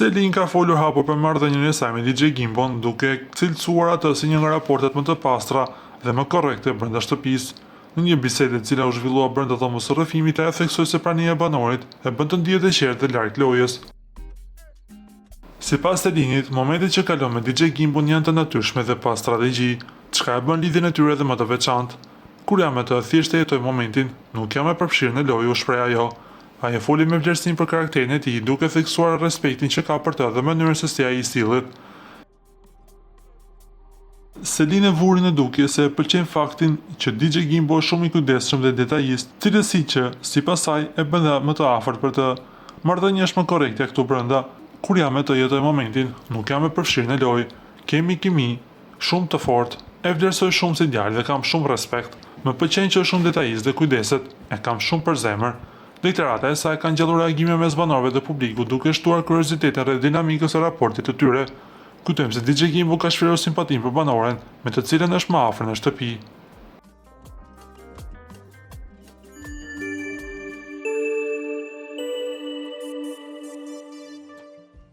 Selin ka folur hapur për marrëdhënien e saj me DJ Gimbon, duke e cilësuar atë si një nga raportet më të pastra dhe më korrekte brenda shtëpisë. Në një bisedë e cila u zhvillua brenda dhomës së rrëfimit, ajo theksoi se prania e banorit e bën të ndihet e qetë dhe larg lojës. Sipas Selinit, momentet që kalon me DJ Gimbon janë të natyrshme dhe pa strategji, çka e bën lidhjen e tyre edhe më të veçantë. Kur jam me të, thjesht e jetoj momentin, nuk jam e përfshirë në lojë, u shpreh ajo. Ajo foli me vlerësim për karakterin e tij, duke theksuar respektin që ka për të dhe mënyrën se si ai sillet. Selin vuri në dukje se e pëlqen faktin që DJ Gimbo është shumë i kujdesshëm dhe detajist, cilësi që, sipas saj, e bën dhe më të afërt për të. Marrëdhënia është më korrektja këtu brenda. Kur jam me të jetoj momentin, nuk jam e përfshirë në lojë. Kemi kimi shumë të fortë. E vlerësoj shumë si djalë dhe kam shumë respekt. Më pëlqen që është shumë detajist dhe kujdeset, e kam shumë për zemër. Deklarata e saj ka ngjallur reagime mes banorëve dhe publikut, duke shtuar kuriozitetin rreth dinamikës së raportit të tyre. Kujtojmë se DJ Gimbo ka shprehur simpatinë për banoren, me të cilën është më afër në shtëpi.